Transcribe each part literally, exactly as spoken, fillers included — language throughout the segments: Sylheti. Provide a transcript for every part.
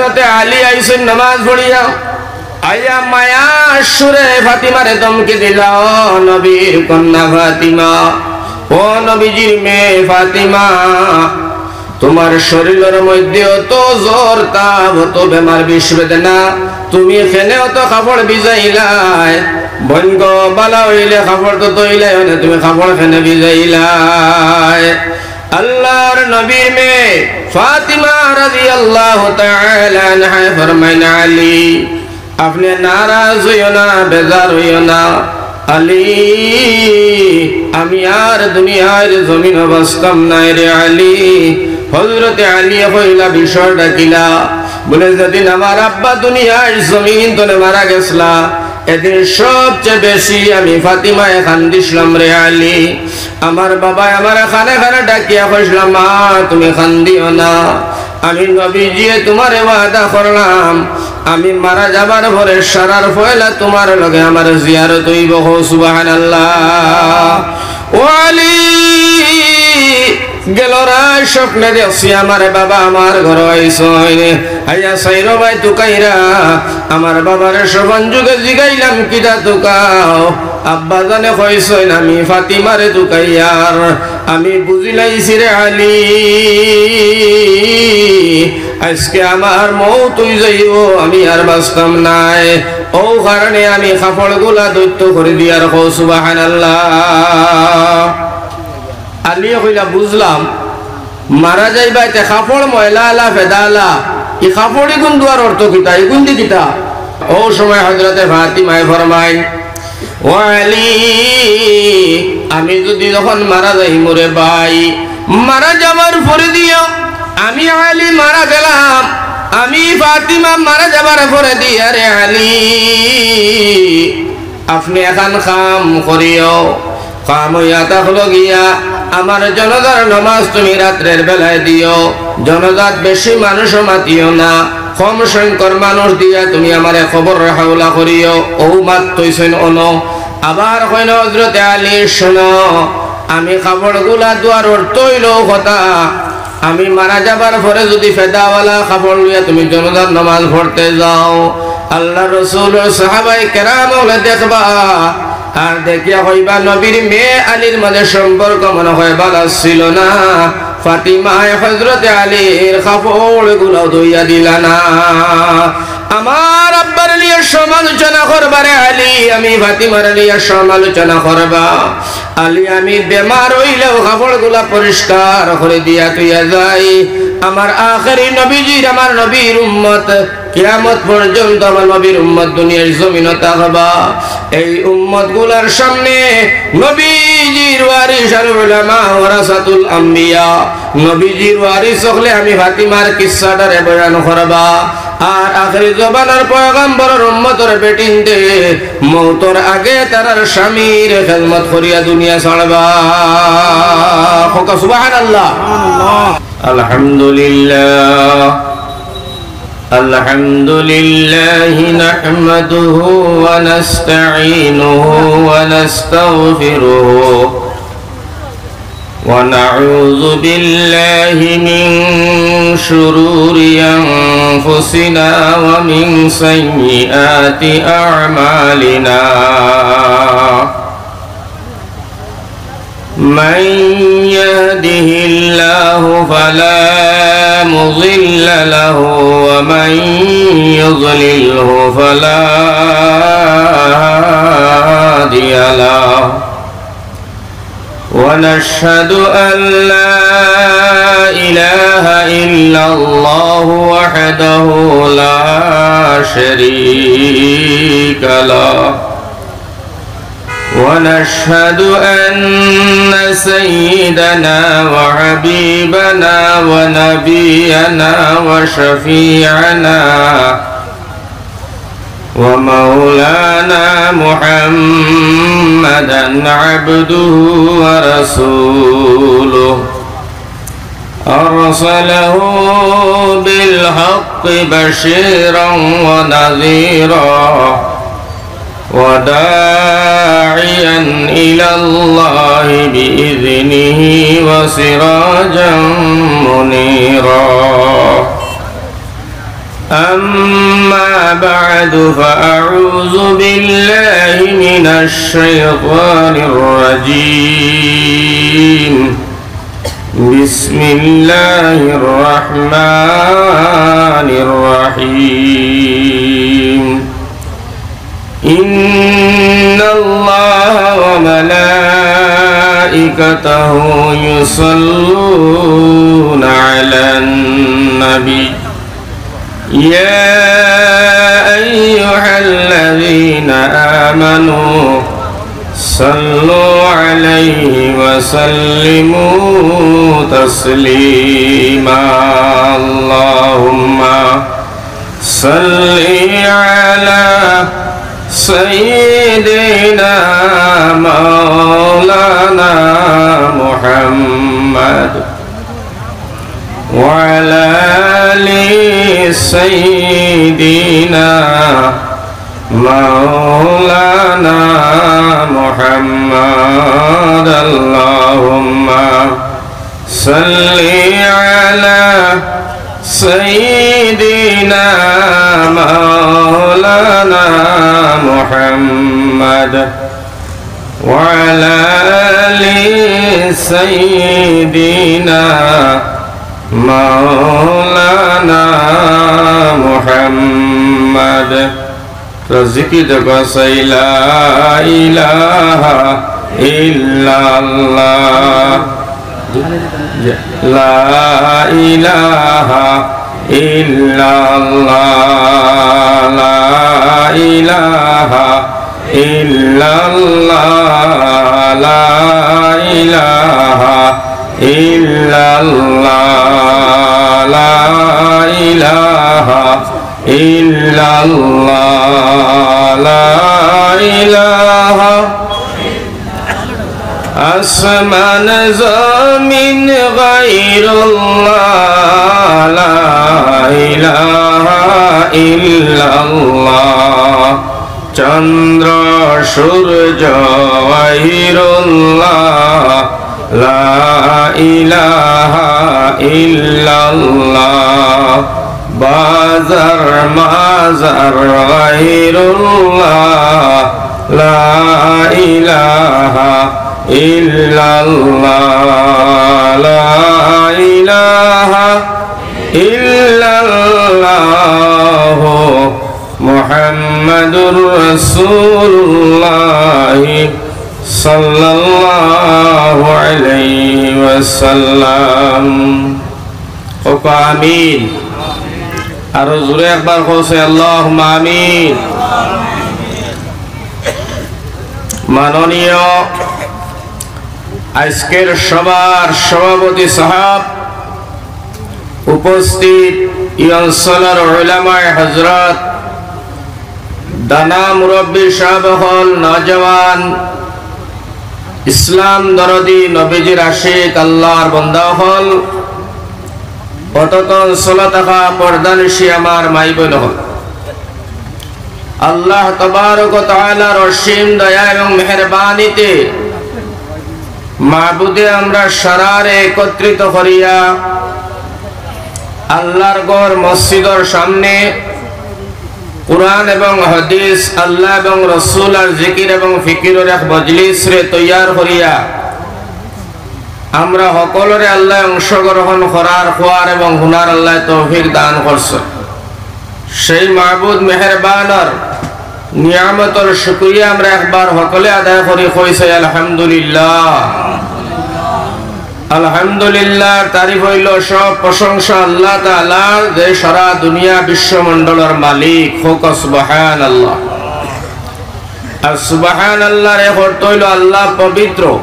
হযরতে আলী আইছইন নামাজ পড়িয়া, আইয়া মায়ার সুরে ফাতিমারে ধমকি দিলা, "ও নবীর কন্যা ফাতিমা, ও নবীজির মেয়ে ফাতিমা, তুমার শরীলর মধ্যে অত জ্বর, তাপ, অত বেমার, বিষ, বেদনা, তুমি কেনে অত কাপড় ভিজাইলায়? বইন গো, বালা অইলে কাপড় তো ধইলায় অনে, তুমি কাপড় কেনে ভিজাইলায়?" আল্লাহর নবীর মেয়ে ফাতিমা রাদিয়াল্লাহু তাআলা আনহা ফরমাইন, "আলী, আপনে নারাজ অইও না, বেজার অইও না। আলী, আমি আর দুনিয়ার জমিনো বাঁচতাম নায় রে আলী।" হযরতে আলীয়ে কইলা, বিষয়টা কিলা? বুলে, "যেদিন আমার আব্বা দুনিয়ার জমিন তনে মারা গেছলা, এদিন সবচে বেশি আমি ফাতিমায় কান্দিছলাম রে আলী। আমার বাবায় আমারে কানে কানে ডাকিয়া কইছলা, 'মা, তুমি কান্দিও না। আমি নবীজিয়ে তুমারে ওয়াদা করলাম, আমি মারা যাবার পরে সারার পয়লা তুমার লগে আমার জিয়ারত অইবো।'" কও সুবহানাল্লাহ। ও আলী, গেল রাইত স্বপ্নে দেখছি আমার বাবা আমার ঘরো আইছইন, আইয়া চাইরোবায় তুকাইরা। আমার বাবারে স্বপন যুগে জিগাইলাম, "কিতা তুকাও?" আব্বাজানে কইছইন, "আমি ফাতিমারে তুকাইয়ার।" আমি বুঝিলাইছি রে আলী, আইজকে আমার মউত অইযাইবো, আমি আর বাঁচতাম নায়। অউ কারণে আমি কাপড়গুলা ধইত্ত করি দিয়ার। কও সুবহানাল্লাহ। আলীয়ে কইলা, "বুঝলাম, মারা যাইবায় তে কাপড় ময়লা আলা, ফেদা আলা, ই কাপড় ইগুন ধুয়ার অর্থ কিতা? ইগুন দি কিতা?" অউ সময় হযরতে ফাতিমায় ফরমাইন, "ও আলী, আমি যুদি যখন মারা যাইমু রে ভাই, মারা যাবার পরে দিয়া আমি আলী মারা গেলাম, আমি ফাতিমা মারা যাবার পরে দিয়া রে আলী, আপনে এখান কাম করিও, কাম অইয়া থাকলো গিয়া, আমার জনাজার নমাজ তুমি রাত্রের বেলায় দিও, জনাজাত বেশি মানুষও মাতিও না, কম সংখ্যক মানুষ দিয়া তুমি আমারে কবরর হাওলা করিও।" অউ মাত থইছইন অনো। আবার কইন, "হযরতে আলী, হুনো, আমি কাপড়গুলা ধুয়ার অর্থ অইলো কথা, আমি মারা যাবার পরে যুদি ফেদাওয়ালা কাপড় লইয়া তুমি জনাজার নমাজ পড়তে যাও, আল্লার রসুলর সাহাবায়ে কেরাম অকলে দেখবা, আর দেখিয়া কইবা, নবীর মেয়ে আলীর মাঝে সম্পর্ক মনে হয় ভালা ছিল না, ফাতিমায় হযরতে আলীর কাপড়গুলাও ধইয়া দিলা না।" আমার আব্বার নিয়া সমালোচনা করবা রে আলী, আমি ফাতিমার নিয়া সমালোচনা করবা। আলী, আমি বেমার অইলেও কাপড়গুলা পরিষ্কার করি দিয়া থইয়া যাই। আমার আখেরি নবীজির, আমার নবীর উম্মত, কিয়ামত পর্যন্ত আমার নবীর উম্মত দুনিয়ার জমিনো থাকবা। এই উম্মতগুলার সামনে নবীজির ওয়ারিস আর উলামা ওয়ারাসাতুল আম্বিয়া, নবীজির ওয়ারিস অকলে আমি ফাতিমার কিসসাটারে বয়ান করবা। আর আখেরি জমানার পয়গম্বরর উম্মতর বেটিন্তে মউতর আগে তারার স্বামীর খেদমত করিয়া দুনিয়া ছাড়বা। কউক্কা সুবহানাল্লাহ। আলহামদুলিল্লাহ। الحمد لله نحمده ونستعينه ونستغفره ونعوذ بالله من شرور أنفسنا ومن سيئات أعمالنا. من يهده الله فلا مضل له ومن يضلله فلا هادي له. ونشهد أن لا إله إلا الله وحده لا شريك له. ونشهد أن سيدنا وحبيبنا ونبينا وشفيعنا ومولانا محمدا عبده ورسوله، أرسله بالحق بشيرا ونذيرا وداعيا إلى الله بإذنه وسراجا منيرا. أما بعد، فأعوذ بالله من الشيطان الرجيم. بسم الله الرحمن الرحيم. إن الله وملائكته يصلون على النبي. يا أيها الذين آمنوا صلوا عليه وسلموا تسليما. اللهم صل على سيدنا مولانا محمد وعلى آل سيدنا مولانا محمد. اللهم صل على سيدنا مولانا محمد وعلى آل سيدنا مولانا محمد. তো জিকির দেখো, সেই লা ইলাহা ইল্লাল্লাহ। لا إله إلا الله، لا إله إلا الله، لا إله إلا الله، لا إله إلا الله، لا إله আসমান জমিন গায়রুল্লাহ, লা ইলাহা ইল্লাল্লাহ। চন্দ্র সূর্য গায়রুল্লাহ, লা ইলাহা ইল্লাল্লাহ। বাজার মাজার গায়রুল্লাহ, লা ইলাহা ইল্লাল্লাহ, লা ইলাহা ইল্লাল্লাহ, মুহাম্মাদুর রাসূলুল্লাহ সাল্লাল্লাহু আলাইহি ওয়াসাল্লাম। কউক্কা আমিন। আরো জোরে একবার কউক্কা, আল্লাহুম্মা আমিন। মাননীয় আজকের সভার সভাপতি সাহেব, উপস্থিত ই অঞ্চলর উলামায়ে হযরত, দানা মুরব্বী সাহেব অকল, নওজোয়ান, ইসলাম দরদি, নবীজির আশিক, আল্লাহর বান্দা অকল, অত্র অঞ্চলো থাকা পর্দানিশি আমার মাই বইন অকল, আল্লাহ তাবারক ওয়া তাআলার অসীম দয়া এবং মেহেরবানিতে মাবুদে আমরা সারারে একত্রিত করিয়া আল্লাহর ঘর মসজিদর সামনে কোরআন এবং হাদিস, আল্লাহ এবং রসুল আর জিকির এবং ফিকিরর এক মজলিসরে তৈয়ার করিয়া আমরা হকলরে আল্লায় অংশগ্রহণ করার, কওয়ার এবং হুনার আল্লায় তৌফিক দান করছইন। সেই মাবুদ মেহেরবানর নিয়ামতর শুকরিয়া আমরা একবার হকলে আদায় করি, কই চাই আলহামদুলিল্লাহ। আলহামদুলিল্লাহর তারিফ অইলো সব প্রশংসা আল্লাহ তাআলার, যে সারা দুনিয়া বিশ্বমণ্ডলর মালিক, কউক্কা সুবহানাল্লাহ। আর সুবহানাল্লাহর এক অর্থ অইলো আল্লাহ পবিত্র।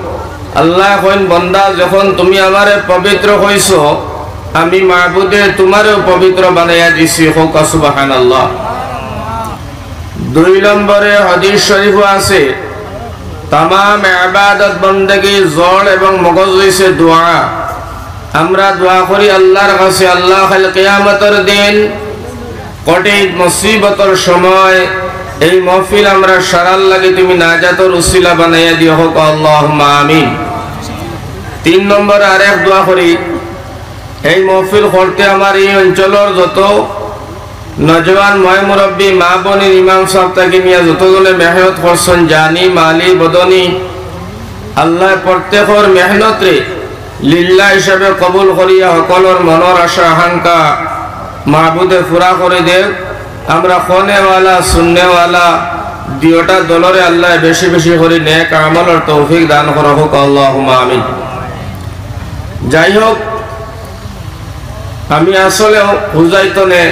আল্লায় কইন, "বান্দা, যখন তুমি আমারে পবিত্র কইছো, আমি মাবুদে তুমারেও পবিত্র বানাইয়া দিছি।" কউক্কা সুবহানাল্লাহ। দুই নম্বরে হাদিস শরীফো আছে, তামাম ইবাদত বন্দেগী জড় এবং মগজ অইছে দোয়া। আমরা দোয়া করি আল্লাহর কাছে, "আল্লাহ, কাইল কিয়ামতর দিন কঠিন মুসিবতর সময় এই মাহফিল আমরা সারার লাগি তুমি নাজাতর উসিলা বানাইয়া দিও," কউক্কা আল্লাহুম্মা আমিন। তিন নম্বরে আরেক দোয়া করি, এই মাহফিল করতে আমার এই অঞ্চলর যত নওজোয়ান ময় মুরব্বী, মা বইনর ইমাম সাব থাকি নিয়া যতজনে মেহনত করছইন, জানি, মালি, বদনি, আল্লায় প্রত্যেকর মেহনতরে লিল্লাহ হিসাবে কবুল করিয়া হকলর মনর আশা আকাঙ্ক্ষা মাবুদে পুরা করি দেউক। আমরা কওনেওয়ালা, শুননেওয়ালা দুইওটা দলরে আল্লায় বেশি বেশি করি নেক আমলর তৌফিক দান করউক, আল্লাহুম্মা আমিন। যাই হোক, আমি আসলে হুজাইতনে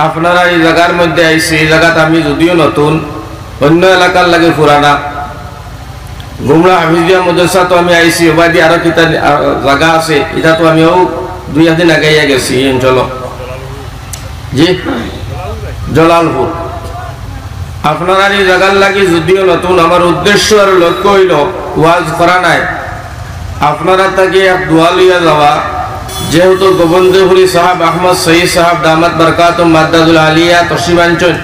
আপনারার ই জাগার মধ্যে আইছি। ই জাগাত আমি যদিও নতুন, অন্য এলাকার লাগি পুরানা। গুমরা হাফিজিয়া মাদ্রাসাত আমি আইছি, ওবায়দি আরো কিতা নি-, আ, জাগা আছে, ইটাত আমি অউ দুই একদিন আগে আইয়া গেছি, ইনশাআল্লাহ। জি, জালালপুর। আপনারার ই জাগার লাগি যদিও নতুন, আমার উদ্দেশ্য আর লক্ষ্য অইলো ওয়াজ করা নায়, আপনারার থাকি এক দোয়া লইয়া যাওয়া। যেহেতু গোবিন্দপুরী সাব আহমদ শহীদ সাব দামাত বারকাতুহুম মাদ্দাতুল আলিয়া তশরিফ আনছইন,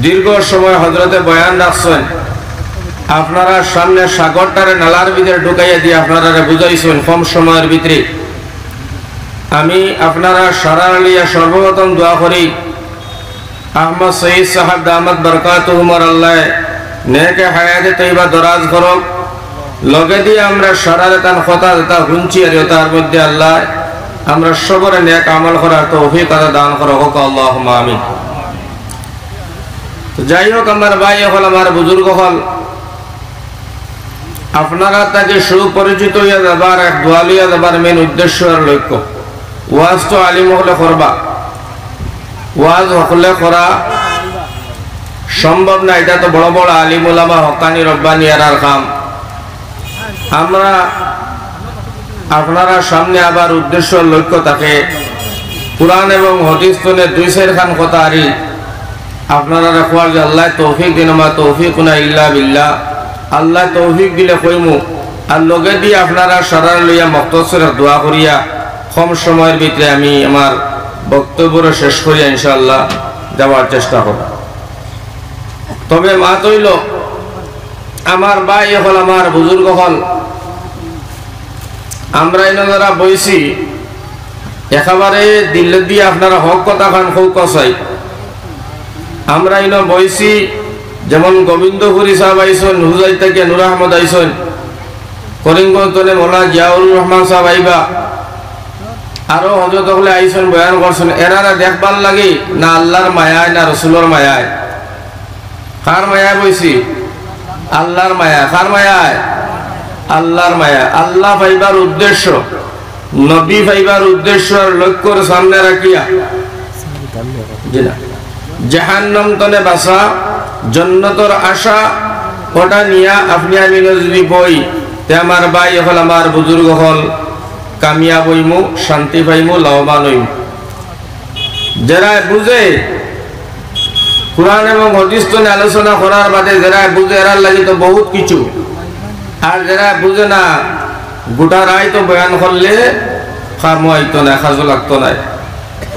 দীর্ঘ সময় হজরতে বয়ান রাখছইন, আপনারার সামনে সাগরটারে নালার ভিতরে ঢুকাইয়া দিয়া আপনারারে বুঝাইছইন কম সময়র ভিতরে। আমি আপনারার সারার লইয়া সর্বপ্রথম দোয়া করি, আহমদ শহীদ সাব দামাত বারকাতুহুমর আল্লায় নেকে হায়াতে তৈবা দরাজ করউক। লগেদি আমরা সারারে তান কথা যেতা হুনছি আর ইতার মধ্যে আল্লায় আমরা সবরে নেক আমল করার তৌফিক আতা দান করউক, আল্লাহুম্মা আমিন। তো যাই হোক, আমার ভাই অকল, আমার বুজুর্গ অকল, আপনারার থাকি সুপরিচিত অইয়া যাবার, এক দোয়া লইয়া যাবার মেইন উদ্দেশ্য আর লক্ষ্য। ওয়াজ তো আলিম অকলে করবা, ওয়াজ অকলে করা সম্ভব না, ইটা তো বড় বড় আলিম উলামা হক্কানি রব্বানি এরার কাম। আমরা আপনারার সামনে আবার উদ্দেশ্য লক্ষ্য থাকে, কোরআন এবং হাদিস তনে দুই চাইরখান কথা আরি আপনারারে কওয়ার যে আল্লায় তৌফিক দিন, ওমা তৌফিকুনা ইল্লা বিল্লাহ। আল্লায় তৌফিক দিলে কইমু, আর লগেদি আপনারার সারার লইয়া মখতসর দোয়া করিয়া কম সময়র ভিতরে আমি আমার বক্তব্যরে শেষ করিয়া ইনশাআল্লাহ যাওয়ার চেষ্টা করমু। তবে মাত অইলো, আমার ভাই অকল, আমার বুজুর্গ অকল, আমরা ইনো যারা বইছি, একেবারে দিলদি আপনারা হক কথাখান কউক্কা চাই। আমরা ইনো বইছি, যেমন গোবিন্দপুরী সাব আইছইন, হুজাইত থাকি নূর আহমদ আইছইন, করিমগঞ্জ তনে মৌলানা জিয়াউর রহমান সাব আইবা, আরো হজরত অকলে আইছইন, বয়ান করছইন, এরারে দেখবার লাগি না আল্লার মায়ায় না রসুলর মায়ায়? কার মায়ায় বইছি? আল্লার মায়ায়। কার মায়ায়? আল্লার মায়ায়। আল্লা পাইবার উদ্দেশ্য, নবী পাইবার উদ্দেশ্য আর লক্ষ্যর সামনে রাখিয়া, জি না, জাহান্নাম তনে বাঁচা, জন্নতর আশা, ওটা নিয়া আপনে আমি যদি বই, তে আমার ভাই অকল, আমার বুজুর্গ অকল, কামিয়াব অইমু, শান্তি পাইমু, লাভবান অইমু। যেরায় বুঝে, কোরআন এবং হাদিস তনে আলোচনা করার বাদে যেরায় বুঝে, এরার লাগি তো বহুত কিছু। আর যেরায় বুঝে না, গোটা রাইত তো বয়ান করলে কামো আইতো নায়, কাজো লাগতো নায়।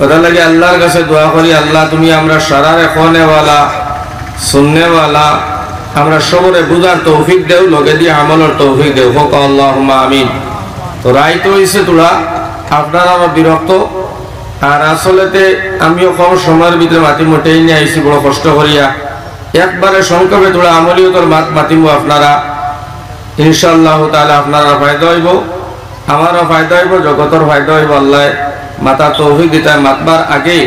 ওটার লাগি আল্লার কাছে দোয়া করি, আল্লা, তুমি আমরা সারারে কওনেওয়ালা, শুননেওয়ালা, আমরা সবরে বুঝার তৌফিক দেও, লগেদি আমলর তৌফিক দেও। কউক্কা আল্লাহুম্মা আমিন। তো রাইত তো অইছে থুড়া, আপনারাও বিরক্ত, আর আসলেতে আমিও কম সময়র ভিতরে মাতিমু, ট্রেনে আইছি বড় কষ্ট করিয়া। একবারে সংক্ষেপে থুড়া আমলিয়তর মাত মাতিমু আপনারা। ইনশাআল্লাহু তাআলা আপনারার ফায়দা অইবো, আমারও ফায়দা অইবো, জগতর ফায়দা অইবো। আল্লায় মাতার তৌফিক দিতা। মাতবার আগে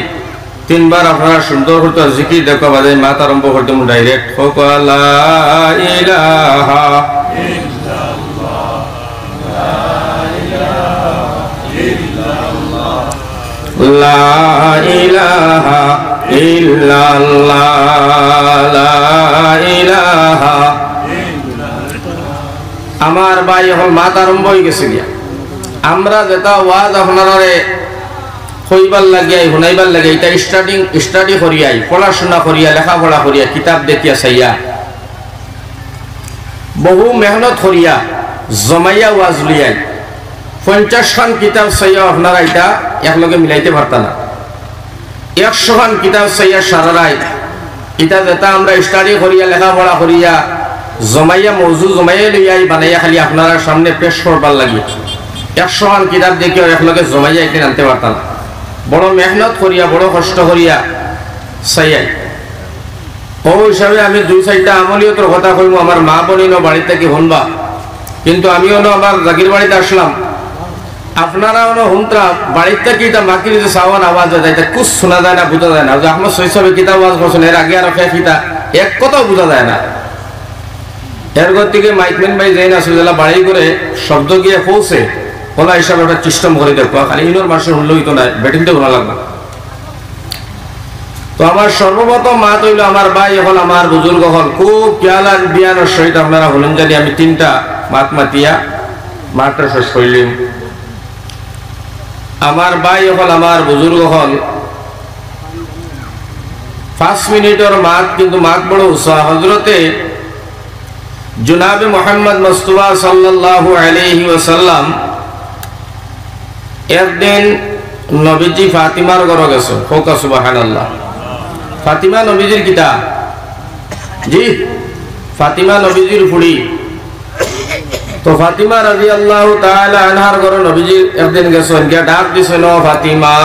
তিনবার আপনারা সুন্দর করি জিকির দেখো, বাদে মাত আরম্ভ করি দিমু direct। কউক্কা লা ইলাহা লা ইলাহা ইল্লাল্লাহ, লা ইলাহা। আমার ভাই, অখন মাত আরম্ভ অইগেছে গিয়া। আমরা যেটা ওয়াজ আপনারারে কইবার লাগিয়া, হুনাইবার লাগিয়া, ইটা studying, study করিয়াই, পড়াশুনা করিয়া, লেখাপড়া করিয়া, কিতাব দেখিয়া চাইয়া, বহু মেহনত করিয়া জমাইয়া ওয়াজ লইয়াই। পঞ্চাশ খান কিতাব চাইয়াও আপনারা ইটা একলগে মিলাইতে পারতা না। একশো খান কিতাব চাইয়া সারারাই ইটা যেটা আমরা study করিয়া, লেখাপড়া করিয়া, জমাইয়া, মৌজু জমাইয়া লইয়াই বানাইয়া খালি আপনারার সামনে পেশ করবার লাগি। একশো খান কিতাব দেখিয়াও একলগে জমাইয়া একদিন আনতে পারতা না। বড় মেহনত করিয়া, বড় কষ্ট করিয়া চাইয়াই। অউ হিসাবে আমি দুই চাইরটা আমলিয়তর কথা কইমু, আমার মা বইন অনো বাড়িত থাকি হুনবা, কিন্তু আমি অনো আমার জাগির বাড়িত আছলাম, আপনারা অনো হুনতরা, বাড়িত থাকি ইতা মাকির যে সাওয়ান আওয়াজ অয়, ইতা কুছ হুনা যায় না, বুঝা যায় না। অউ যে আহমদ শহীদ সাবে কিতা ওয়াজ করছইন, এর আগে আরো কে কিতা, এক কথাও বুঝা যায় না। এর গতিকে মাইকম্যান ভাই যেইন আছইন, যেলা বাড়ি ঘরো শব্দ গিয়া পৌঁছে, অলা হিসাবে একটা system করি দেউক্কা, খালি ইনর মানষে হুনলে অইতো নায়, বেটিন্তে হুনা লাগবো। তো আমার সর্বপ্রথম মাত অইলো আমার ভাই অকল, আমার বুজুর্গ অকল, খুব খেয়াল আর বিয়ানর সহিত আপনারা হুনইন জানি আমি তিনটা মাত মাতিয়া মাতটা শেষ করিলিমু। আমার ভাই অকল, আমার বুজুর্গ অকল, পাঁচ মিনিটর মাত, কিন্তু মাত বড় উচা। হজরতে জনাবে মোহাম্মদ মুস্তফা সাল্লাল্লাহু আলাইহি ওয়াসাল্লাম একদিন নবীজি ফাতিমার ঘরো গেছইন। কউক্কা সুবহানাল্লাহ। ফাতিমা নবীজির কিতা? জি, ফাতিমা নবীজির ফুড়ি। তো ফাতিমা রাদিয়াল্লাহু তাআলা আনহার ঘরো নবীজি একদিন গেছইন, গিয়া ডাক দিছইন, "ও ফাতিমা,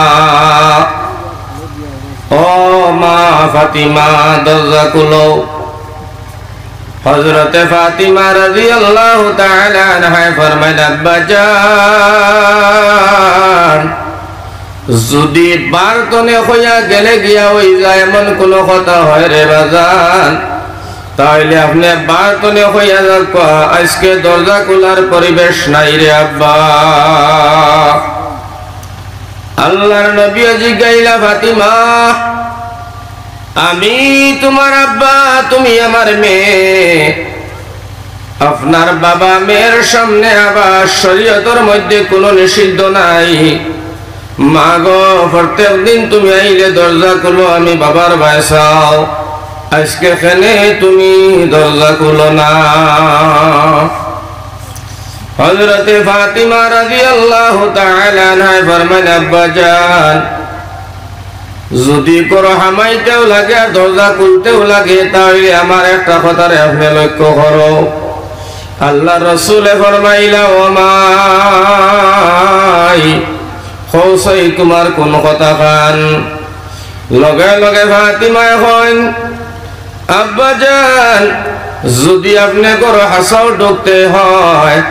ও মা ফাতিমা, দরজা খুলো।" হযরতে ফাতিমা রাদিয়াল্লাহু তাআলা আনহায় ফরমাইন, "আব্বা জান, যুদি বারতনে কইয়া গেলে গিয়া অই যায় এমন কুনু কথা হয় রে বাজান, তাইলে আপনে বারতনে কইয়া যাউক্কা, আইজকে দরজা খুলার পরিবেশ নাই রে আব্বা।" আল্লার নবীয়ে জিগাইলা, "ফাতিমা, আমি তুমার আব্বা, তুমি আমার মেয়ে। আপনার বাবা মেয়ের সামনে আবার শরীয়তর মধ্যে কুনু নিষিদ্ধ নাই। মা গো, প্রত্যেক দিন তুমি আইলে দরজা খুলো, আমি বাবার বায় চাও। আইজকে কেনে তুমি দরজা খুলো না?" হযরতে ফাতিমা রাদিয়াল্লাহু তাআলা আনহায় ফরমাইন, "আব্বা জান, যুদি ঘরো হামাইতেও লাগে আর দরজা খুলতেও লাগে, তাইলে আমার একটা কথারে আপনে লক্ষ্য করো।" আল্লার রসুলে ফরমাইলা, "ও মাই, কও চাই তুমার কুন কথাখান?" লগে লগে ফাতিমায় কইন, "আব্বা জান, যুদি আপনে ঘরো হাছাউ ঢুকতে হয়,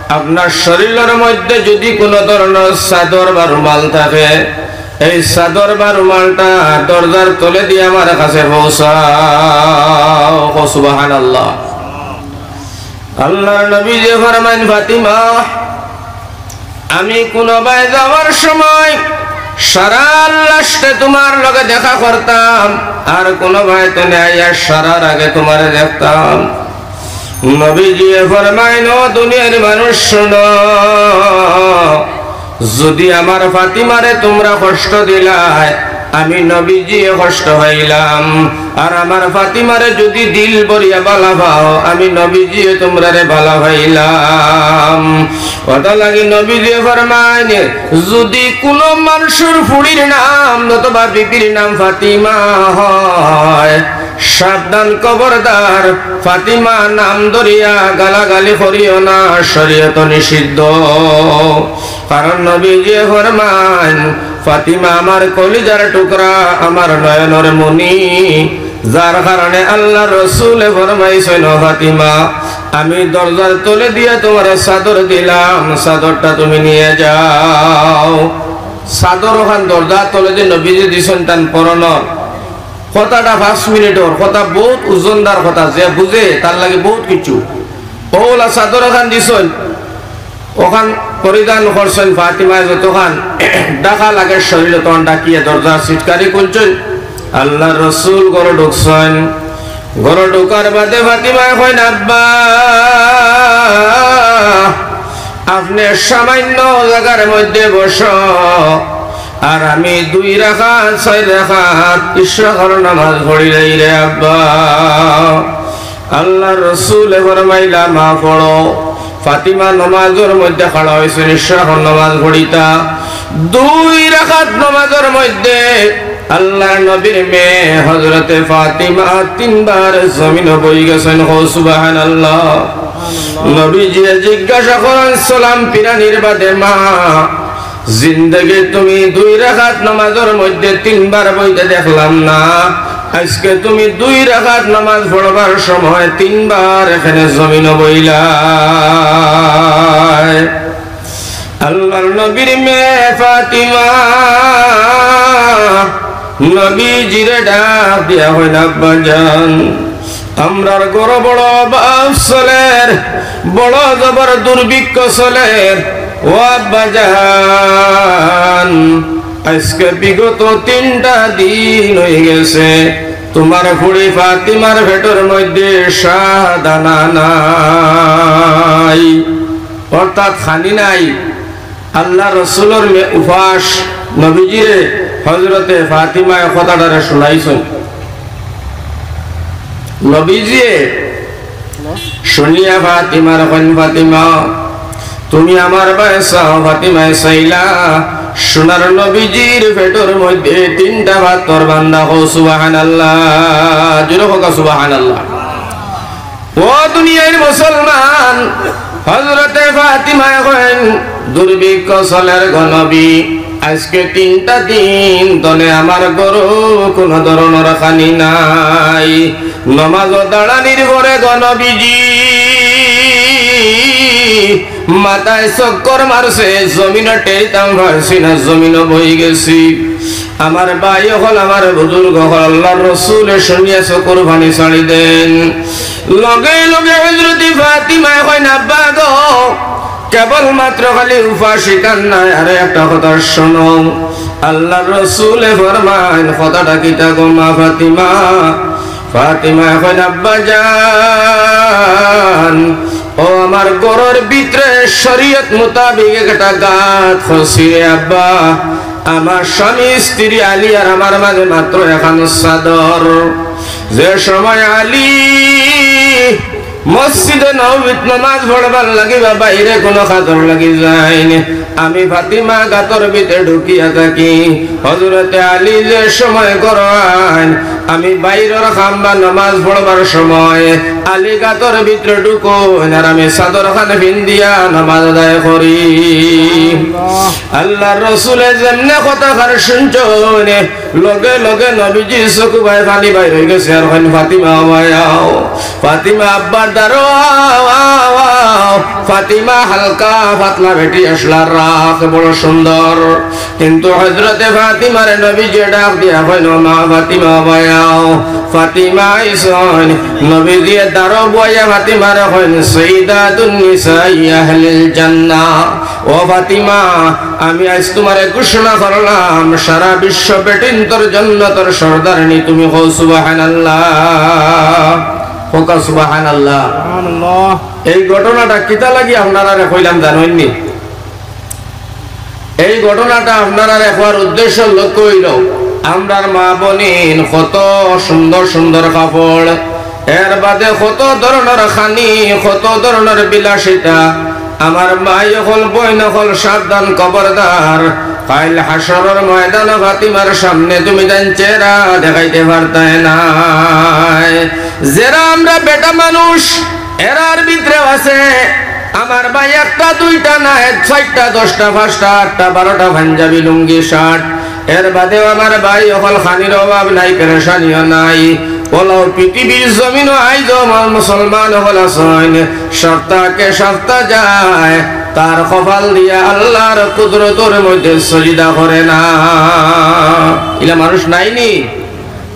আপনার শরীলর মধ্যে যুদি কুনু ধরনর চাদর বা রুমাল থাকে, এই চাদর বা রুমালটা দরজার তলেদি আমার কাছে পৌঁছাও।" কও সুবহানাল্লাহ। আল্লার নবীয়ে ফরমাইন, "ফাতিমা, আমি কুনুবায় যাওয়ার সময় সারার লাস্টে তুমার লগে দেখা করতাম, আর কুনুবায় তনে আইয়া সারার আগে তুমারে দেখতাম।" নবীজিয়ে ফরমাইন, "ও দুনিয়ার মানুষ হুনো, যুদি আমার ফাতিমারে তুমরা কষ্ট দিলায়, আমি নবীজিয়ে কষ্ট পাইলাম, আর আমার ফাতিমারে যুদি দিল ভরিয়া ভালা পাও, আমি নবীজিয়ে তুমরারে ভালা পাইলাম।" অতার লাগি নবীজিয়ে ফরমাইন, যুদি কুনু মানষর ফুড়ির নাম অথবা বিবির নাম ফাতিমা হয়, সাবধান, খবরদার, ফাতিমা নাম ধরিয়া গালাগালি করিও না, শরীয়তো নিষিদ্ধ। কারণ নবীজিয়ে ফরমাইন, "ফাতিমা আমার কলিজার টুকরা, আমার নয়নর মণি, যার কারণে আল্লার রসুলে ফরমাইছইন, ও ফাতিমা, আমি দরজার তলেদিয়া তুমারে চাদর দিলাম, চাদরটা তুমি নিয়া যাও।" চাদর অখান দরজার তলেদি নবীজিয়ে দিছইন তান পরনর। কথাটা পাঁচ মিনিটর কথা, বউত ওজনদার কথা, যে বুঝে তার লাগি বউত কিছু। অউলা চাদর অখান দিছইন, অখান পরিধান করছইন ফাতিমায়, যতখান ঢাকা লাগে শরীল অতখান ঢাকিয়া দরজা সিটকারি খুলছইন। আল্লার রসুল ঘরো ঢুকছইন। ঘরো ঢুকার বাদে ফাতিমায় কইন, "আব্বা, আপনে সামান্য জাগার মধ্যে বসো, আর আমি দুই রাকাত, চাইর রাকাত ইশরাকর নামাজ পড়িলাই রে আব্বা।" আল্লার রসুলে ফরমাইলা, "মা পড়ো।" ফাতিমা নমাজর মধ্যে খাড়া অইছইন, ইশরাকর নমাজ পড়িতা। দুই রাকাত নমাজর মধ্যে আল্লার নবীর মেয়ে হযরতে ফাতিমা তিনবার জমিনো বই গেছইন। কও সুবহানাল্লাহ। নবীজিয়ে জিজ্ঞাসা করইন সালাম ফিরানির বাদে, "মা, জিন্দেগিত তুমি দুই রাকাত নামাজর মধ্যে তিনবার বইতে দেখলাম না, আইজকে তুমি দুই রাকাত নামাজ পড়বার সময় তিনবার এখানে জমিনো বইলায়।" আল্লাহর নবীর মেয়ে ফাতিমা নবীজিরে ডাক দিয়া কইন, "আব্বা জান, আমরার ঘরো বড় অভাব চলের, বড় জবর দুর্ভিক্ষ চলের। ও আব্বা জান, আইজকে বিগত তিনটা দিন অইগেছে, তুমার ফুড়ি ফাতিমার পেটর মধ্যে সাত আনা নাই, অর্থাৎ খানি নাই।" আল্লাহর রসুলর মে-, উপাস নবীজিরে হযরতে ফাতিমায় কথাটারে শুনাইছইন। নবীজিয়ে শুনিয়া ফাতিমারে কইন, "ফাতিমা, তুমি আমার বায় চাও।" ফাতিমায় চাইলা, সোনার নবীজির পেটর মধ্যে তিনটা পাথর বান্ধা। কও সুবহানাল্লাহ, জোরে কও সুবহানাল্লাহ। ও দুনিয়ার মুসলমান, হযরতে ফাতিমায় কইন, "দুর্ভিক্ষ চলের গো নবী, আইজকে তিনটা দিন ধরে আমার ঘরো কুনু ধরনর খানি নাই। নমাজো দাঁড়ানির পরে গো নবীজি, মাথায় চক্কর মারছে, জমিনো টেরিতাম পারছি না, জমিনো বই গেছি।" আমার ভাই অকল, আমার বুজুর্গ অকল, আল্লাহর রসুলে শুনিয়া চকুর পানি ছাড়ি দেইন। লগে লগে হযরতে ফাতিমায় কইন, "আব্বা গো, কেবল মাত্র খালি উপাস ইখান নায়, আরো একটা কথা শুনো।" আল্লাহর রসুলে ফরমাইন, "কথাটা কিতা গো মা ফাতিমা?" ফাতিমায় কইন, "আব্বা জান, ও আমার ঘরর ভিতরে শরীয়ত মোতাবেক একটা গাত করছি রে আব্বা। আমার স্বামী, স্ত্রী আলী আর আমার মাঝে মাত্র এখান চাদর। যে সময় আলী মসজিদে নববীত নামাজ পড়বার লাগি বা বাইরে কুনু কাজর লাগি যাইন, আমি ফাতিমা গাতর ভিতরে ঢুকিয়া থাকি। হযরতে আলী যে সময় ঘরো আইন, আমি বাইরর কাম বা নামাজ পড়বার সময় আলী গাতর ভিতরে ঢুকইন, আর আমি চাদর খান ফিন্দিয়া নামাজ আদায় করি।" আল্লাহর রসুলে যেমনে কথাখান শুনছইন, লগে লগে নবীজির চকু বায় পানি বাইর অই গেছে, আর কইন, "ফাতিমা, বায় আও, ফাতিমা, আব্বার দারো আও, আও, আও।" ফাতিমা হালকা পাতলা বেটি আছলা, রাখ বড় সুন্দর। কিন্তু হযরতে ফাতিমারে নবীজিয়ে ডাক দিয়া কইন, "ও মা ফাতিমা, বায় আও।" ফাতিমা আইছইন, নবীজিয়ে দারো বওয়াইয়া ফাতিমারে কইন, "সাইয়্যিদাতুন নিসাই আহলিল জান্নাহ। ও ফাতিমা, আমি আইজ তুমারে ঘোষণা করলাম, সারা বিশ্ব বেটিন্তর জন্নতর সর্দারনি তুমি।" কও সুবহানাল্লাহ, কও সুবহানাল্লাহ। সুবহানাল্লাহ। এই ঘটনাটা কিতা লাগি আপনারারে কইলাম জানইননি? এই ঘটনাটা আপনারারে কওয়ার উদ্দেশ্য লক্ষ্য অইলো, আমরার মা বইন কত সুন্দর সুন্দর কাপড়, এর বাদে কত ধরনর খানি, কত ধরনর বিলাসিতা। আমার ভাই অকল, বইন অকল, সাবধান, খবরদার, কাইল হাশরর ময়দানো ফাতিমার সামনে তুমি তান চেহারা দেখাইতে পারতায় নায়। যেরা আমরা বেটা মানুষ, এরার ভিতরেও আছে আমার ভাই একটা দুইটা নায়, চাইরটা, দশটা, পাঁচটা, আটটা, বারোটা পাঞ্জাবি, লুঙ্গি, শার্ট। এর বাদেও আমার ভাই অকল খানির অভাব নাই, পেরেশানিও নাই। অলাও পৃথিবীর জমিনো আইজও আমার মুসলমান অকল আছইন, সপ্তাহকে সপ্তাহ যায়, তার কপাল দিয়া আল্লাহর কুদরতর মধ্যে সজিদা করে না। ইলা মানুষ নাইনি?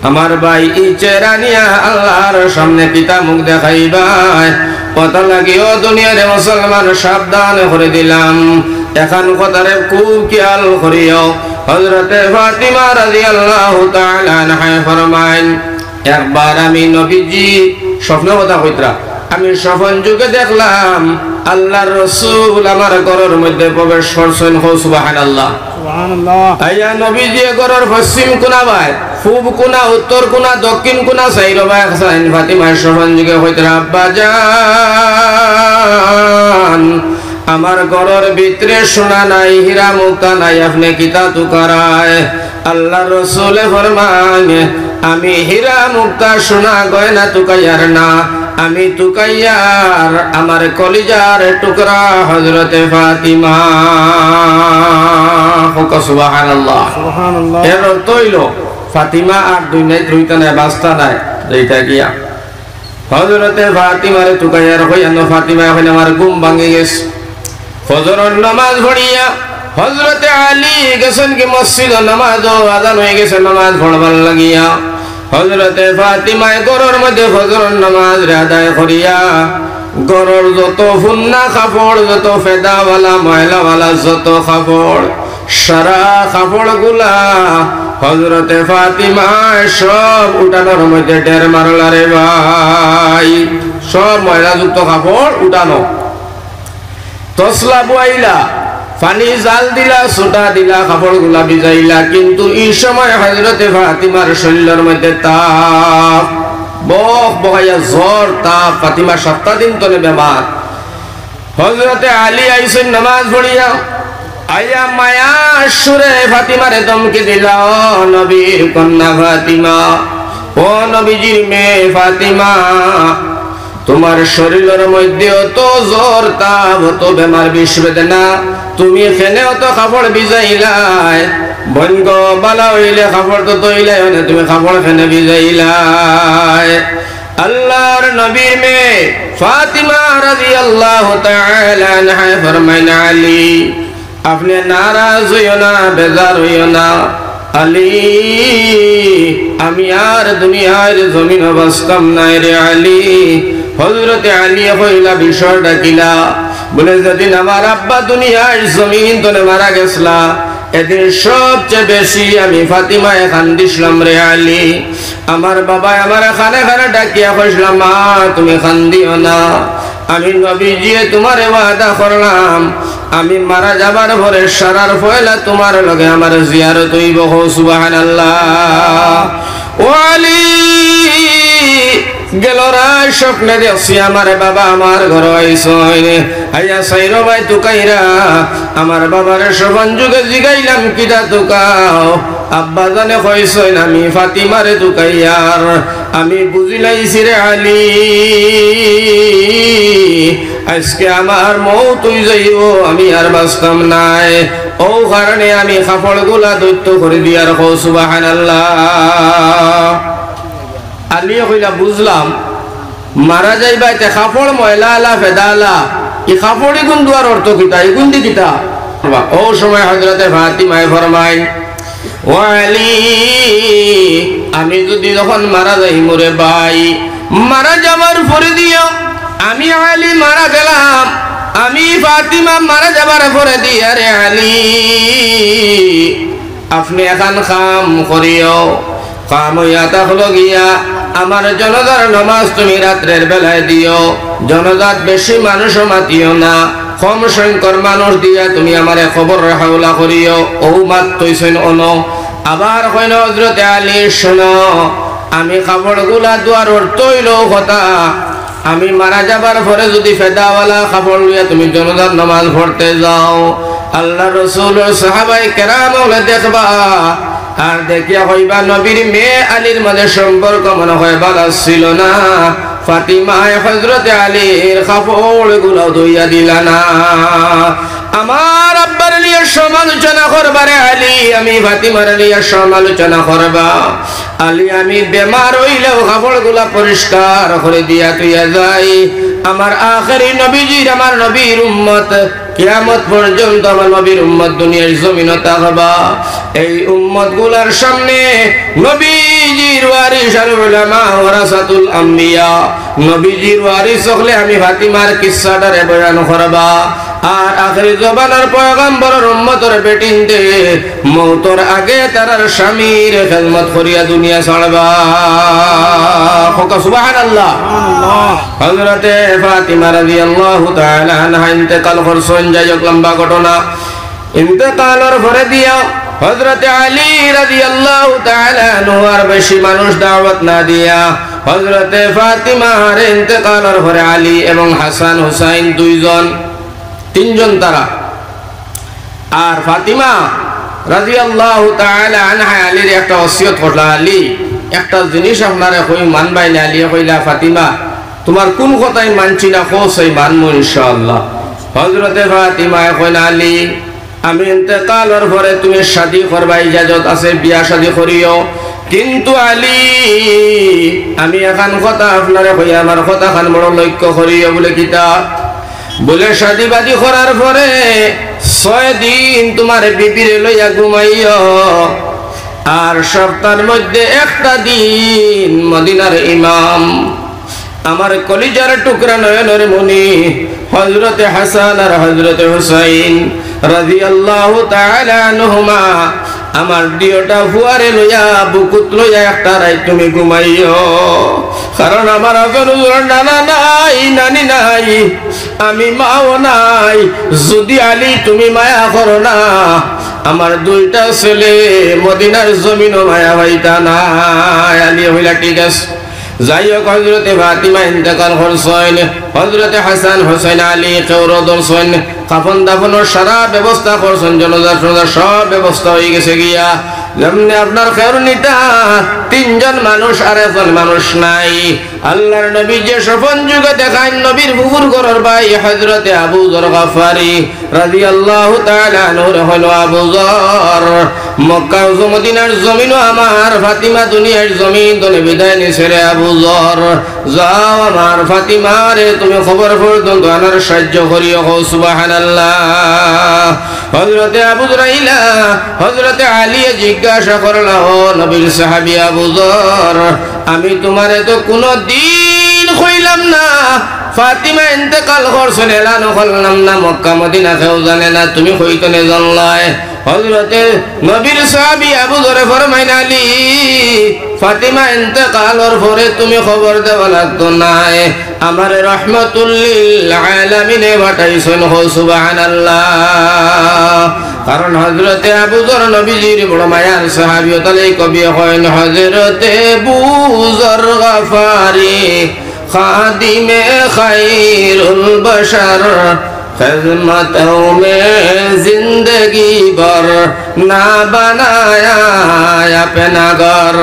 আমার ভাই, ই চেহারা নিয়া আল্লাহর সামনে কিতা মুখ দেখাইবায়? কথা লাগি ও দুনিয়ার মুসলমান, সাবধান করি দিলাম। এখান কথারে খুব খেয়াল করিও। হযরতে ফাতিমা রাদিয়াল্লাহু তাআলা আনহায় ফরমাইন, একবার আমি নবীজি স্বপ্ন কথা কইতরা, আমি স্বপন যুগে দেখলাম আল্লাহর রসুল আমার ঘরর মধ্যে প্রবেশ করছইন। কও সুবহানাল্লাহ। সুবহানাল্লাহ। আইয়া নবীজিয়ে ঘরর পশ্চিম কোনা বায়, পূব কোনা, উত্তর কোনা, দক্ষিণ কোনা, চাইরো বায় চাইন। ফাতিমায় স্বপন যুগে কইতরা, "আব্বা জান, আমার ঘরর ভিতরে সোনা নাই, হীরা মুক্তা নাই, আপনে কিতা তুকারায়?" আল্লাহর রসুলে ফরমাইন, "আমি হীরা মুক্তা সোনা গয়না তুকাইয়ার না, আমি তুকাইয়ার আমার কলিজার টুকরা হযরতে ফাতিমা। কউক্কা সুবহানাল্লাহ। সুবহানাল্লাহ। এর অর্থ অইলো, ফাতিমা আর দুনিয়াত রইতা নায়, বাঁচতা নায়, যাইতা গিয়া। হযরতে ফাতিমারে তুকাইয়ার কইয়ানো ফাতিমায় কইন, "আমার ঘুম ভাঙ্গি গেছে।" ফজরর নামাজ পড়িয়া হযরতে আলী গেছইন কি মসজিদো নামাজো, আজান অই গেছে নামাজ পড়বার লাগিয়া। হযরতে ফাতিমায় ঘরর মধ্যে ফজরর নামাজরে আদায় করিয়া ঘরর যত ফুন্না কাপড়, যত ফেদাওয়ালা, ময়লাওয়ালা যত কাপড়, সারা কাপড়গুলা হযরতে ফাতিমায় সব উঠানোর মধ্যে ঢের মারলা রে ভাই। সব ময়লাযুক্ত কাপড় উঠানো। তসলা বুয়াইলা, পানি জাল দিলা, সুতা দিলা, কাপড়গুলা ভিজাইলা, কিন্তু ই সময় হযরতে ফাতিমার শরীলর মধ্যে তাপ, বক বকাইয়া জ্বর, তাপ। ফাতিমা সাতটা দিন তনে বেমার। হযরতে আলী আইছইন নামাজ পড়িয়া, আইয়া মায়ার সুরে ফাতিমারে ধমকি দিলা, "ও নবীর কন্যা ফাতিমা, ও নবীজির মেয়ে ফাতিমা, তুমার শরীলর মধ্যে অত জ্বর, তাপ, অত বেমার, বিষ বেদনা, তুমি কেনে অত কাপড় ভিজাইলায়? বইন গো, বালা অইলে কাপড় তো ধইলায় অনে, তুমি কাপড় কেনে ভিজাইলায়?" আল্লার নবীর মেয়ে ফাতিমা রাদিয়াল্লাহু তাআলা আনহায় ফরমাইন, "আলী, আপনে নারাজ অইও না, বেজার অইও না। আলী, আমি আর দুনিয়ার জমিনো বাঁচতাম নায় রে আলী।" হযরতে আলীয়ে কইলা, বিষয়টা কিলা? বুলে, "যেদিন আমার আব্বা দুনিয়ার জমিন তনে মারা গেছলা, এদিন সবচে বেশি আমি ফাতিমায় কান্দিছলাম রে আলী। আমার বাবায় আমারে কানে কানে ডাকিয়া কইছলা, 'মা, তুমি কান্দিও না। আমি নবীজিয়ে তুমারে ওয়াদা করলাম, আমি মারা যাবার পরে সারার পয়লা তুমার লগে আমার জিয়ারত অইবো।'" কও সুবহানাল্লাহ। ও আলী, গেল রাইত স্বপ্নে দেখছি আমার বাবা আমার ঘরো আইছইন, আইয়া চাইরোবায় তুকাইরা, আমার বাবারে সপন যুগে জিগাইলাম, "কিতা তুকাও?" আব্বাজানে কইছইন, "আমি ফাতিমারে তুকাইয়ার।" আমি বুঝিলাইছি রে আলী, আইজকে আমার মউত অইযাইবো, আমি আর বাঁচতাম নায়। অউ কারণে আমি কাপড়গুলা ধইত্ত করি দিয়ার। কও সুবহানাল্লাহ। আলীয়ে কইলা, "বুঝলাম, মারা যাইবায় তে কাপড় ময়লাআলা, ফেদাআলা, ই কাপড় ইগুন ধুয়ার অর্থ কিতা? ইগুন দি কিতা?" অউ সময় হযরতে ফাতিমায় ফরমাইন, "ও আলী, আমি যুদি যখন মারা যাইমু রে ভাই, মারা যাবার পরে দিয়া আমি আলী মারা গেলাম, আমি ফাতিমা মারা যাবার পরে দিয়া রে আলী, আপনে এখান কাম করিও, কাম অইয়া থাকলো গিয়া, আমার জনাজার নামাজ তুমি রাত্রের বেলায় দিও, জনাজাত বেশি মানুষও মাতিও না, কম সংখ্যক মানুষ দিয়া তুমি আমারে কবরর হাওলা করিও।" অউ মাত থইছইন অনো। আবার কইন, "হযরতে আলী, হুনো, আমি কাপড়গুলা ধুয়ার অর্থ অইলো কথা, আমি মারা যাবার পরে যুদি ফেদাআলা কাপড় লইয়া তুমি জনাজার নামাজ পড়তে যাও, আল্লার রসুলর সাহাবায়ে কেরাম অকলে দেখবা, আর দেখিয়া কইবা, নবীর মেয়ে আলীর মাঝে সম্পর্ক মনে হয় ভালা ছিল না, ফাতিমায় হযরতে আলীর কাপড়গুলাও ধইয়া দিলা না।" আমার আব্বার লিয়া সমালোচনা করবা রে আলী, আমি ফাতিমার লিয়া সমালোচনা করবা। আলী, আমি বেমার অইলেও কাপড়গুলা পরিষ্কার করি দিয়া থইয়া যাই। আমার আখেরি নবীজির, আমার নবীর উম্মত, কিয়ামত পর্যন্ত আমার নবীর উম্মত দুনিয়ার জমিনো থাকবা। এই উম্মতগুলার সামনে নবীজির ওয়ারিস আর উলামা ওয়ারাসাতুল আম্বিয়া, নবীজির ওয়ারিস অকলে আমি ফাতিমার কিসসাটারে বয়ান করবা। আর আখেরি জমানার পয়গম্বরর উম্মতর বেটিন্তে মউতর আগে তারার স্বামীর খেদমত করিয়া দুনিয়া ছাড়বা। কউক্কা সুবহানাল্লাহ। হযরতে ফাতিমা রাদিয়াল্লাহু তাআলা আনহা ইন্তেকাল করছইন, যাই হোক, লম্বা ঘটনা। ইন্তেকালর পরে দিয়া হযরতে আলী রাদিয়াল্লাহু তাআলা আনহু আর বেশি মানুষ দাওয়াত না দিয়া হযরতে ফাতিমার ইন্তেকালর পরে আলী এবং হাসান হুসাইন দুইজন, তিনজন তারা। আর ফাতিমা রাদিয়াল্লাহু তাআলা আনহা আলীর একটা ওসিয়ত করলা, "আলী, একটা জিনিস আপনারে কই, মানবায়নি?" আলীয়ে কইলা, "ফাতিমা, তুমার কুন কথাই মানছি না, কও চাই মানমু ইনশাআল্লাহ।" হযরতে ফাতিমায় কইন, "আলী, আমি ইন্তেকালর পরে তুমি শাদী করবা, ইজাজত আছে, বিয়া শাদী করিও। কিন্তু আলী, আমি এখান কথা আপনারে কই, আমার কথাখান বড় লক্ষ্য করিও।" বুলে, "কিতা?" বুলে, "শাদী বাদী করার পরে ছয় দিন তুমার বিবিরে লইয়া ঘুমাইও, আর সপ্তাহর মধ্যে একটা দিন মদিনার ইমাম, আমার কলিজার টুকরা নয়নর মণি হযরতে হাসান আর হযরতে হুসাইন রাদিয়াল্লাহু তাআলা আনহুমা, আমার দুইওটা ফুয়ারে লইয়া, বুকুত লইয়া একটা রাইত তুমি ঘুমাইও। কারণ আমার আপন হুজুরর নানা নাই, নানি নাই, আমি মাও নাই। যুদি আলী তুমি মায়া করো না, আমার দুইটা ছেলে মদিনার জমিনও মায়া পাইতা না।" আলী কইলা, "ঠিক আছে।" যাই হোক, হযরতে ফাতিমা ইন্তেকাল করছইন, হযরতে হাসান, হুসাইন, আলী কেউরে ধরছইন, কাফন দাফনর সারা ব্যবস্থা করছইন, জানাজা টানাজা সব ব্যবস্থা অইগেছে গিয়া। যেমনে আপনার খেউর নিতা তিনজন মানুষ আর একজন মানুষ নাই। আল্লার নবীয়ে স্বপন যুগে দেখাইন, নবীর ফুফুর ঘরর ভাই হযরতে আবু যর গফারি রাদিয়াল্লাহু তাআলা আনহুরে কইলো, "আবু যর, মক্কা ও মদিনার জমিনও আমার, ফাতিমা দুনিয়ার জমিন তনে বিদায় নিছে রে আবু যর। যাও আমার ফাতিমারে তুমি কবর পর্যন্ত আনার সাহায্য করিও।" কও সুবহানাল্লাহ। হযরতে আবু যর আইলা, হযরতে আলীয়ে জিজ্ঞাসা করলা, "ও নবীর সাহাবী আবু যর, আমি তুমারে তো কুনুদিন কইলাম না ফাতিমা ইন্তেকাল করছইন, এলানও করলাম না, মক্কা মদিনা কেউ জানে না, তুমি কই তনে জানলায়?" হযরতে নবীর সাহাবী আবু যরে ফরমাইন, "আলী, ফাতিমা ইন্তেকালর পরে তুমি খবর দেওয়া লাগতো নায়, আমারে রহমাতুল লিল আলামিনে পাঠাইছইন।" কও সুবহানাল্লাহ। কারণ হযরতে আবু যর নবীজির বড় মায়ার সাহাবী, অতার লাগি কবিয়ে কইন, হযরতে আবু যর গফারি খাদিমে খাইরুল বশর, খেদমতও মে জিন্দেগি ভর, না বানায়া আপনা ঘর।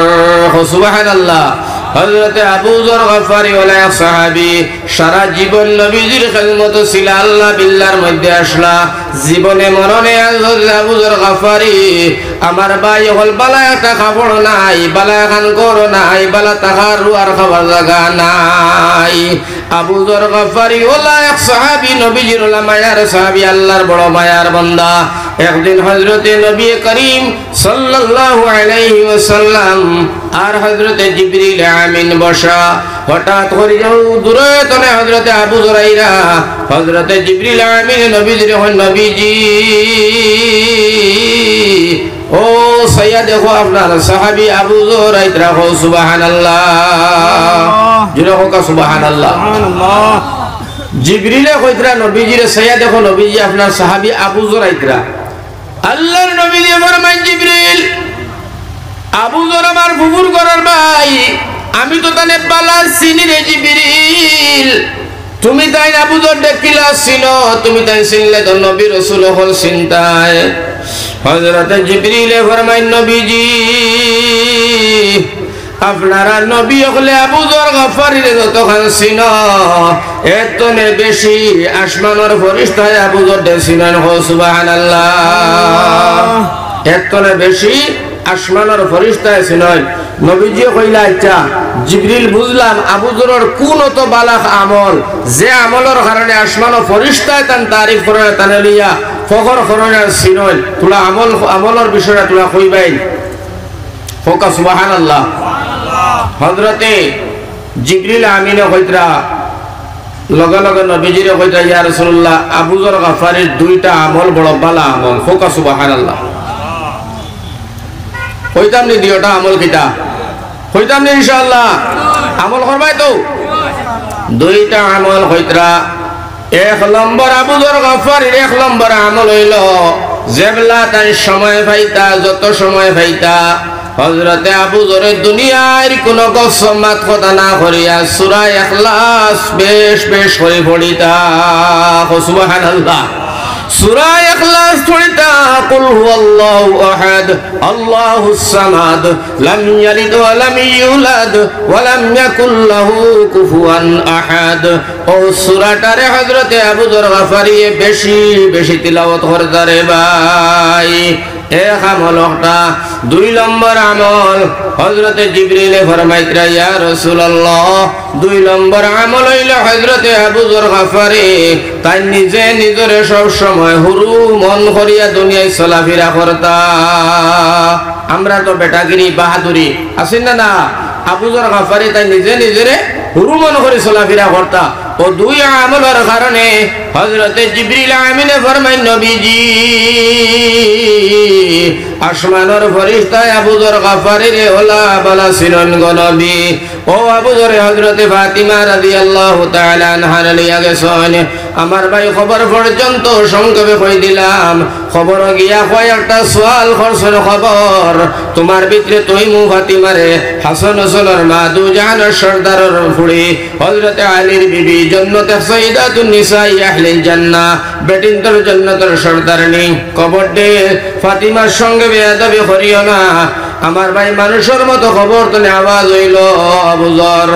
কও সুবহানাল্লাহ। হযরতে আবু যর গফারি অলা এক সাহাবী, সারা জীবন নবীজির খেদমতো ছিলা, আল্লাহ বিল্লার মধ্যে আছলা, জীবনে মরণে আজ হযরতে আবু যর গফারি, আমার ভাই অকল, বালা একটা কাপড় নাই, বালা এখান ঘর নাই, বালা থাকার রুয়ার খাবার জাগা নাই। আবু যর গফারি অলা এক সাহাবী, নবীজির অলা মায়ার সাহাবী, আল্লার বড় মায়ার বান্দা। একদিন হযরতে নবী করিম সাল্লাল্লাহু আলাইহি ওয়াসাল্লাম আর হযরতে জিবরিল আমিন বসা, হঠাৎ করি যাও দূরে তনে হযরতে আবু যর আইরা, হযরতে জিবরিল আমিন নবীজিরে কইন, "নবীজি, ও চাইয়া দেখো আপনার সাহাবী আবু যর আইতরা।" কও সুবহানাল্লাহ। জোরে কওকা সুবহানাল্লাহ। সুবহানাল্লাহ। জিবরিলে কইতরা নবীজিরে, "চাইয়া দেখো নবীজি, আপনার সাহাবী আবু যর আইতরা।" আল্লার নবীয়ে ফরমাইন, "জিবরিল, আবু যর আমার ফুফুর ঘরর ভাই, আমি তো তানে বালা চিনি রে জিবরিল। তুমি তাইন আবু যররে কিলা চিনো? তুমি তাইন চিনলে তো নবী রসুল অকল চিনতায়।" হযরতে জিবরিলে ফরমাইন, "নবীজি, আপনারা নবী অকলে আবু যর গফারিরে যতখান চিনো, এর তনে বেশি আসমানর ফিরিস্তায় আবু যররে চিনইন।" কও সুবহানাল্লাহ। এর তনে বেশি আসমানর ফিরিস্তায় চিনইন। নবীজিয়ে কইলা, "আচ্ছা জিবরিল, বুঝলাম আবু যরর কুন অত বালা আমল, যে আমলর কারণে আসমানো ফিরিস্তায় তান তারিফ করইন, তানে লইয়া ফখর করইন আর চিনইন। তুলা আমল, আমলর বিষয়টা তুলা কইবাইন।" কওকা সুবহানাল্লাহ। হযরতে জিবরিল আমিনে কইতরা, লগে লগে নবীজিরে কইতরা, "ইয়া রাসূলুল্লাহ, আবু যর গফারির দুইটা আমল বড় বালা আমল।" কওকা সুবহানাল্লাহ। কইতাম নি দুইটা আমল কিতা? কইতাম নি ইনশাআল্লাহ? আমল করবায় তো? দুইটা আমল কইতরা, এক নম্বর আবু যর গফারির এক নম্বর আমল অইলো, যেবলা তাইন সময় পাইতা, যত সময় পাইতা, হযরতে আবু যরে দুনিয়ার কুনু গফ মাত কথা না করিয়া সূরা ইখলাস বেশ বেশ করি পড়িতা। কও সুবহানাল্লাহ। সূরা ইখলাস পড়িতা, কুল হুয়াল্লাহু আহাদ, আল্লাহুস সামাদ, লাম ইয়ালিদ ওয়া লাম ইউলাদ, ওয়া লাম ইয়াকুল লাহু কুফুয়ান আহাদ। অউ সূরাটারে হযরতে আবু যর গফারিয়ে বেশি বেশি তিলাওয়াত করতা রে ভাই। এক আমল অটা। দুই নম্বর আমল, হযরতে জিবরিলে ফরমাইতরা, ইয়া রাসূলুল্লাহ, দুই নম্বর আমল অইলো হযরতে আবু যর গফারি তাইন নিজে নিজরে সব সময় হুরু মন করিয়া দুনিয়াত চলাফিরা করতা। আমরা তো বেটাগিরি, বাহাদুরি, আছি না না? আবু যর গফারি তাইন নিজে নিজরে হুরু মন করি চলাফিরা করতা। অউ দুই আমলর কারণে হযরতে জিবরিল আমিনে ফরমাইন, নবীজি, আসমানর ফিরিস্তায় আবু যর গফারিরে অলা বালা চিনইন গো নবী। অউ আবু যরে হযরতে ফাতিমা রাদিয়াল্লাহু তাআলা আনহারে লইয়া গেছইন। আমার ভাই, খবর পর্যন্ত সংক্ষেপে কই দিলাম। খবরো গিয়া কয় একটা সওয়াল করছইন, খবর, তুমার ভিতরে তুই মু ফাতিমারে, হাসান হুসেনর মা, দুজাহানর সর্দারর ফুড়ি, হযরতে আলীর বিবি, জন্নতে সাইয়্যিদাতুন নিসাই আহলিল জান্নাহ, বেটিন্তর জন্নতর সর্দারনি। খবর দে, ফাতিমার সঙ্গে বেয়াদবি করিও না। আমার ভাই, মানুষর মতো খবর তনে আওয়াজ অইলো, আবু যর,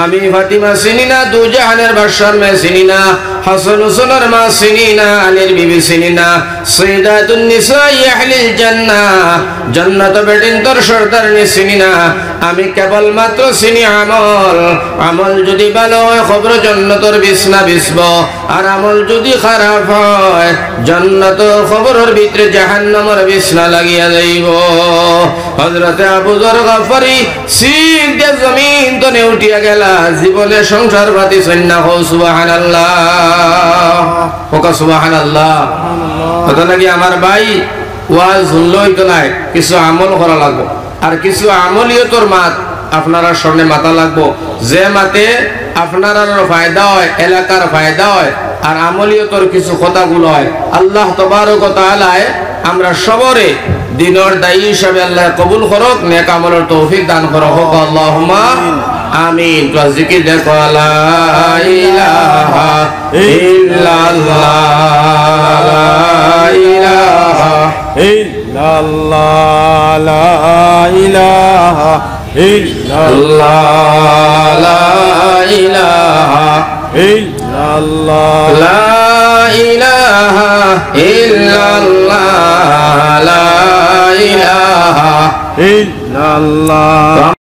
আমি ফাতিমা চিনি না, দুজাহানর বাদশার মেয়ে চিনি না, হাসান হুসেনর মা চিনি না, আলীর বিবি চিনি না, সাইয়্যিদাতুন নিসাই আহলিল জান্নাহ, জন্নতর বেটিন্তর সর্দারনি চিনি না। আমি কেবলমাত্র চিনি আমল। আমল যুদি ভালা অয়, খবরো জন্নতর বিছনা বিছবো, আর আমল যুদি খারাপ অয়, জন্নতর খবরর ভিতরে জাহান্নামর বিছনা লাগিয়া যাইবো। হযরতে আবু যর গফারি সিধা জমিন তনে উঠিয়া গেলা, জীবনে সংসার পাতিছইন না। কও সুবহানাল্লাহ, কও সুবহানাল্লাহ। কথা নাকি আমার ভাই, ওয়াজ হুনলে অইতো নায়, কিছু আমল করা লাগবো। আর কিছু আমলিয়তর মাত আপনারার সামনে মাতা লাগবো, যে মাতে আপনারারও ফায়দা অয়, এলাকার ফায়দা অয়, আর আমলিয়তর কিছু কথাগুলা অয়। আল্লাহ তাবারক ওয়া তাআলায় আমরা সবরে দিনর দায়ী হিসাবে আল্লাহ কবুল করউক, নেক আমলর তৌফিক দান করউক। কও আল্লাহুম্মা আমিন। তো জিকির দেখো, লা ইলাহা ইল্লাল্লাহ, লা ইলাহা ইল্লাল্লাহ, লা ইলাহা ইল্লাল্লাহ, লা ইলাহা ইল্লাল্লাহ, লা ইলাহা ইল্লাল্লাহ, লা ইলাহা ইল্লাল্লাহ।